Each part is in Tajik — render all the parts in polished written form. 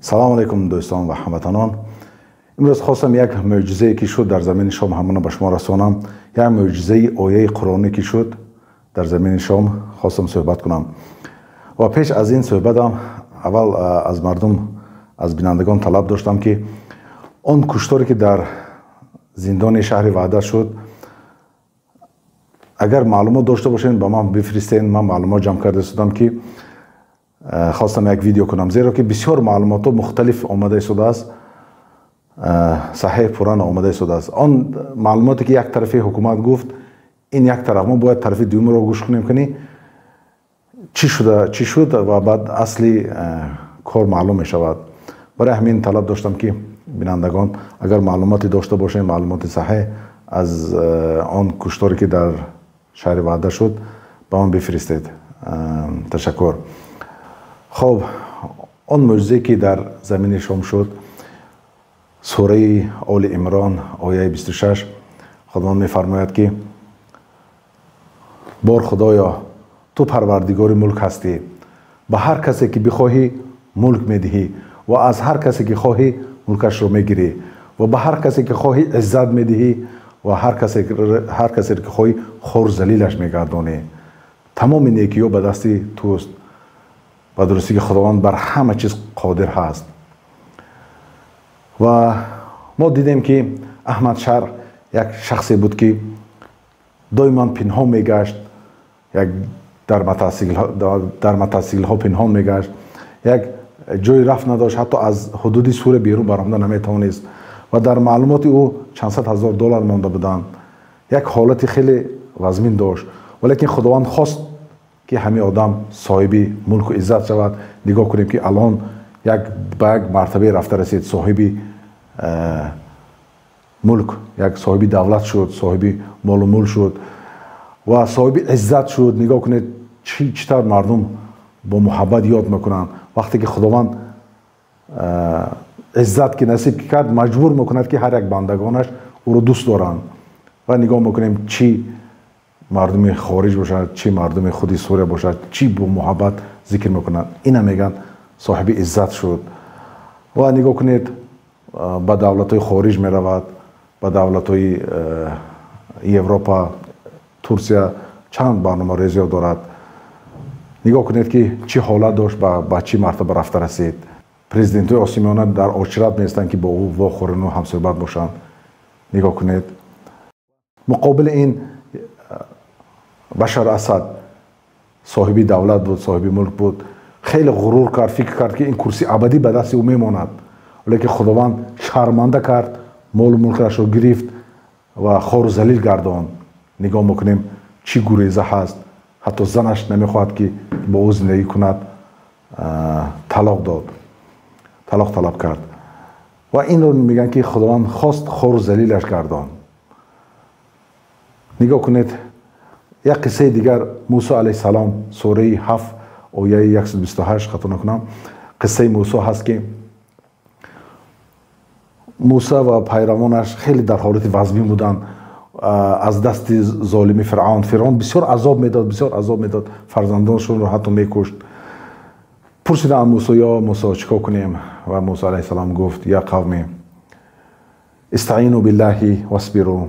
Салом алейкум, дӯстон ва ҳамватанон. Имрӯз хостам як мӯъҷизае, ки шуд дар замини Шом, ҳамона ба шумо расонам. Як мӯъҷизаи ояи қуръонӣ, ки шуд дар замини Шом, хостам суҳбат кунам. Ва пеш аз ин суҳбатам аввал аз мардум, аз бинандагон талаб доштам, ки он кушторе, ки дар зиндони шаҳри Ваҳдат шуд, агар маълумот дошта бошед, ба ман бифиристед. Ман маълумот ҷамъ карда истодам, ки хостам як видео кунам, зеро ки бисёр маълумотҳо мухталиф омада истодааст, саҳеҳ пурра наомада истодааст. Он маълумоте, ки як тарафи ҳукумат гуфт, ин як тараф, мо бояд тарафи дуюмро гӯш кунем, кани чӣ шуда, чӣ шуд, ва баъд асли кор маълум мешавад. Барои ҳамин талаб доштам, ки бинандагон, агар маълумоте дошта бошед, маълумоти саҳеҳ аз он кушторе, ки дар шаҳри Ваҳдат шуд, ба ман бифиристед. Ташаккур. Хоб, он мӯъҷизе, ки дар замини Шом шуд, сураи Оли Имрон, ояи 26, Худованд мефармояд, ки: «Бор Худоё, ту парвардигори мулк ҳастӣ, ба ҳар касе, ки бихоҳӣ, мулк медиҳӣ ва аз ҳар касе, ки хоҳӣ, мулкашро мегирӣ ва ба ҳар касе, ки хоҳӣ, иззат медиҳӣ ва ҳар касе, ки хоҳӣ, хор залилаш мегардонӣ. Тамоми некиҳо ба дасти туст. Ба дурустӣ, ки Худованд бар ҳама чиз қодир ҳаст». Ва мо дидем, ки Аҳмад Шаръ як шахсе буд, ки доиман пинҳон мегашт, як дар мотосиклҳо пинҳон мегашт, як ҷои рафт надошт, ҳатто аз ҳудуди Сурия берун баромада наметавонист ва дар маълумоти ӯ чанд сад ҳазор доллар монда буданд. Як ҳолати хеле вазмин дошт, валекин Худованд хост, ки ҳамин одам соҳиби мулку иззат шавад. Нигоҳ кунем, ки алон як ба як мартабае рафта расид, соҳиби мулк, як соҳиби давлат шуд, соҳиби молу мулк шуд ва соҳиби иззат шуд. Нигоҳ кунед, чӣ тавр мардум бо муҳаббат ёд мекунанд. Вақте ки Худованд иззат ки насиб кард, маҷбур мекунад, ки ҳар як бандагонаш ӯро дӯст доранд. Ва нигоҳ мекунем, чӣ мардуми хориҷ бошад, чӣ мардуми худи Сурия бошад, чӣ бо муҳаббат зикр мекунанд. Ина мегӯянд, соҳиби иззат шуд. Ва нигоҳ кунед, ба давлатҳои хориҷ меравад, ба давлатҳои Европа, Турсия, чанд барномарезиҳо дорад. Нигоҳ кунед, ки чӣ ҳолат дошт, ба чӣ мартаба рафта расид. Президентҳои Осиёи Миёна дар очират меистанд, ки бо ӯ вохӯрану ҳамсӯҳбат бошанд. Нигоҳ кунед, муқобили ин Башар Асад соҳиби давлат буд, соҳиби мулк буд, хеле ғурур кард, фикр кард, ки ин курси абадӣ ба дасти ӯ мемонад, лекин Худованд шарманда кард, молу мулкашро гирифт ва хору залил гардонд. Нигоҳ мекунем, чӣ гуреза ҳаст, ҳатто занаш намехоҳад, ки бо ӯ зиндагӣ кунад, талоқ дод, талоқ талаб кард. Ва инро мегӯянд, ки Худованд хост, хору залилаш гардонд. Нигоҳ кунед, як қиссаи дигар, Мусо алайҳиссалом, сураи 7, ояи 128, хато накунам, қиссаи Мусо ҳаст, ки Муса ва пайравонаш хеле дар ҳолати вазмин буданд аз дасти золими Фиръавн. Фиръавн бисёр азоб медод, бисёр азоб медод, фарзандонашонро ҳатто мекушт. Пурсиданд Мусо: «Ё Мусо, чӣ кор кунем?» Ва Мусо алайҳиссалом гуфт: «Я қавми истаину биллаҳи васбиру»,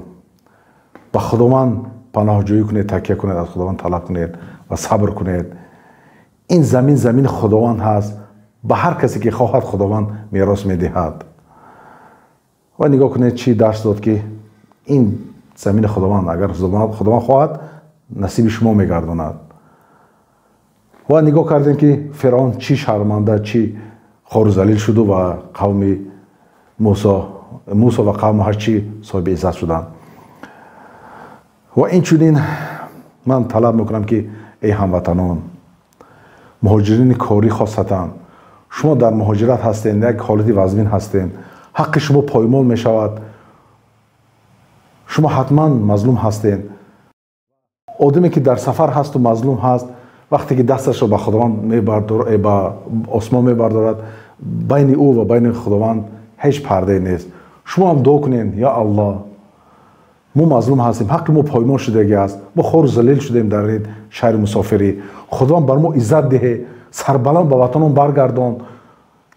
ба Худованд паноҳҷӯӣ кунед, такя кунед, аз Худованд талаб кунед ва сабр кунед. Ин замин замини Худованд ҳаст, ба ҳар касе, ки хоҳад, Худованд мерос медиҳад. Ва нигоҳ кунед, чӣ дарс дод, ки ин замини Худованд, агар Худованд хоҳад, насиби шумо мегардонад. Ва нигоҳ кардем, ки Фиръавн чӣ шарманда, чӣ хору залил шуду ва қавми Мусо, Мусо ва қавмаш чӣ соҳиби иззат шуданд. Ва инчунин ман талаб мекунам, ки эй ҳамватанон, муҳоҷирини корӣ хосатан, шумо дар муҳоҷират ҳастед, як ҳолати вазмин ҳастед, ҳаққи шумо поймол мешавад, шумо ҳатман мазлум ҳастед. Одаме, ки дар сафар ҳасту мазлум ҳаст, вақте ки дасташро ба Худованд ба осмон мебардорад, байни ӯ ва байни Худованд ҳеҷ пардае нест. Шумо ҳам дуо кунед: «Ё Аллоҳ, мо мазлум ҳастем, ҳаққи мо поймол шудагӣ аст, мо хору залил шудем дар ин шаҳри мусофирӣ. Худованд бар мо иззат диҳе, сарбаланд ба ватанон баргардон».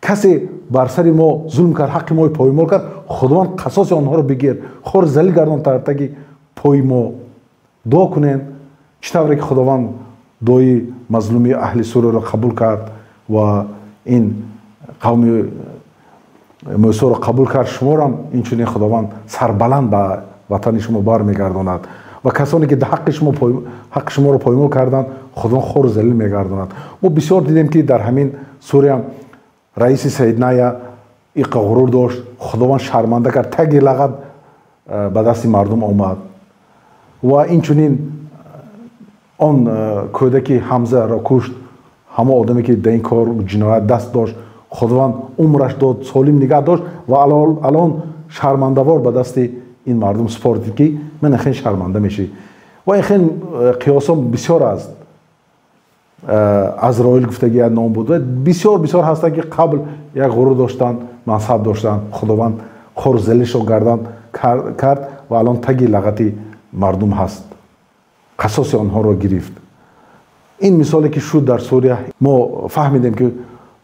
Касе бар сари мо зулм кард, ҳаққи моро поймол кард, Худованд қасоси онҳоро бигир, хор залил гардон дар таги пои мо. Дуо кунен, чӣ тавре ки Худованд дуои мазлуми аҳли Сурияро қабул кард ва ин қавми Мусоро қабул кард, шуморам инчунин Худованд сарбаланд ба ватани шумо бармегардонад ва касоне ки ҳаққи шуморо поймол карданд, Худованд хору залил мегардонад. Мо бисёр дидем, ки дар ҳамин Сурия раиси Саидная иқа ғурур дошт, Худованд шарманда кард, таги лағат ба дасти мардум омад. Ва инчунин он кӯдаки Ҳамзаро кушт, ҳамон одаме ки дар ин кор ҷиноят даст дошт, Худованд умраш дод, солим нигаҳ дошт ва алон шармандавор ба дасти ин мардум супордид, ки ман хеле шарманда мешӣ. Ва ин хеле қиёсҳо бисёр аст. Азроил гуфтаги як ном буд ва бисёр бисёр ҳастанд, ки қабл як ғурур доштанд, мансаб доштанд, Худованд хор залилшо гардан кард ва алон таги лағати мардум ҳаст, қасоси онҳоро гирифт. Ин мисоле ки шуд дар Сурия, мо фаҳмидем, ки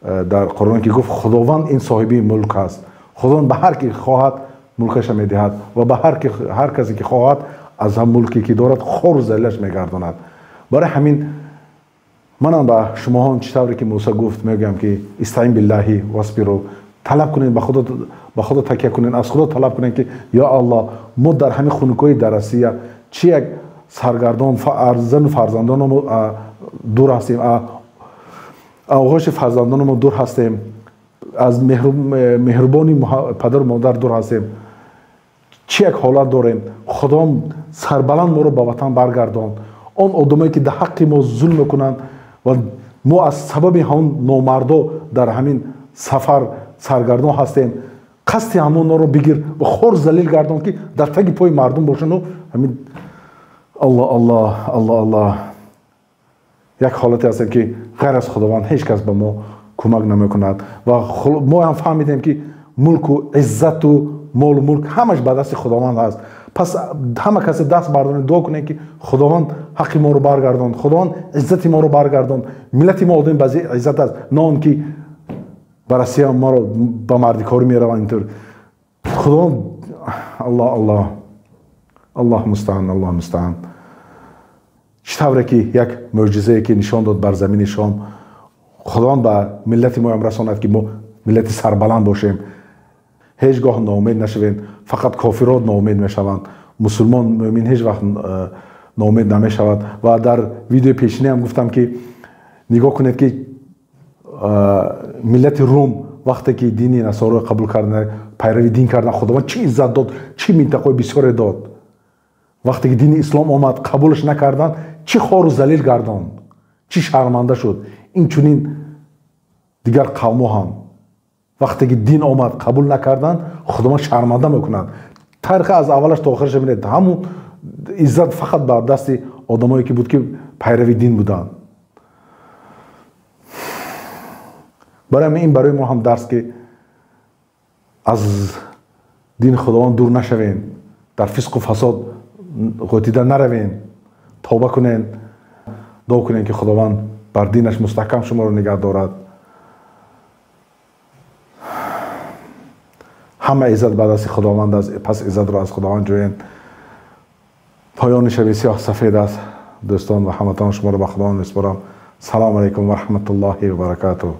дар Қуръон ки гуфт, Худованд ин соҳиби мулк аст, Худованд ба ҳар ки хоҳад мулкаша медиҳад ва ба ҳар касе ки хоҳад аз ҳам мулке ки дорад хору залилаш мегардонад. Барои ҳамин манам ба шумоҳон, чӣ тавре ки Мусо гуфт, мегӯям, ки истаин биллаҳи васбиру, талаб кунед, ба Худо такя кунед, аз Худо талаб кунед, ки ё Аллоҳ, мо дар ҳамин хунукҳои дар Россия чӣ як саргардон, зану фарзандонамо дур ҳастем, оғоши фарзандонамо дур ҳастем, аз меҳрубони падару модар дур ҳастем, чӣ як ҳолат дорем. Худованд сарбаланд моро ба ватан баргардон. Он одамое ки дар ҳаққи мо зулм мекунанд ва мо аз сабаби ҳамон номардо дар ҳамин сафар саргардон ҳастем, қасди ҳамонҳоро бигир ва хор залил гардон, ки дар таги пои мардум бошанду ҳамин. Аллоҳ, Аллоҳ, Аллоҳ, Аллоҳ. Як ҳолате ҳастем, ки ғайр аз Худованд ҳеҷ кас ба мо кӯмак намекунад ва мо ҳам фаҳмидем, ки мулку иззату молу мулк ҳамаш ба дасти Худованд ҳаст. Пас ҳама касе даст бардоред, дуо кунед, ки Худованд ҳаққи моро баргардонд, Худованд иззати моро баргардонд. Миллати мо одами ба иззат аст, на он ки ба Россия моро ба мардикорӣ мераванд. Интур Худованд, Аллоҳ, Аллоҳ, Аллоҳ мустаан, Аллоҳ мустаан. Чӣ тавре ки як мӯъҷизае ки нишон дод бар замини Шом, Худованд ба миллати моям расонад, ки мо миллати сарбаланд бошем, ҳеҷ гоҳ ноумед нашавем. Фақат кофирот ноумед мешаванд, мусулмон мӯмин ҳеҷ вақт ноумед намешавад. Ва дар видеои пешинаам гуфтам, ки нигоҳ кунед, ки миллати Рум вақте ки дини насоро қабул кардан, пайрави дин кардан, Худованд чӣ иззат дод, чӣ минтақаҳои бисёре дод. Вақте ки дини ислом омад, қабулаш накардан, чӣ хору залил гардонд, чӣ шарманда шуд. Инчунин дигар қавмҳо ҳам вақте ки дин омад, қабул накардан, Худованд шарманда мекунад. Тариха аз аввалаш то охираш бинед, ҳамун иззат фақат бар дасти одамое ки буд, ки пайрави дин буданд. Барои ин барои мо ҳам дарс, ки аз дини Худованд дур нашавем, дар фисқу фасод ғӯтида наравем, тавба кунем, дуо кунем, ки Худованд бар динаш мустаҳкам шуморо нигаҳ дорад. Ҳама иззат ба дасти Худованд аст, пас иззатро аз Худованд ҷӯед. Поёни шаби сиёҳ сафед аст, дӯстон, ва ҳаматон шуморо ба Худованд месупорам. Салому алайкум ва раҳматуллоҳи ва баракатуҳ.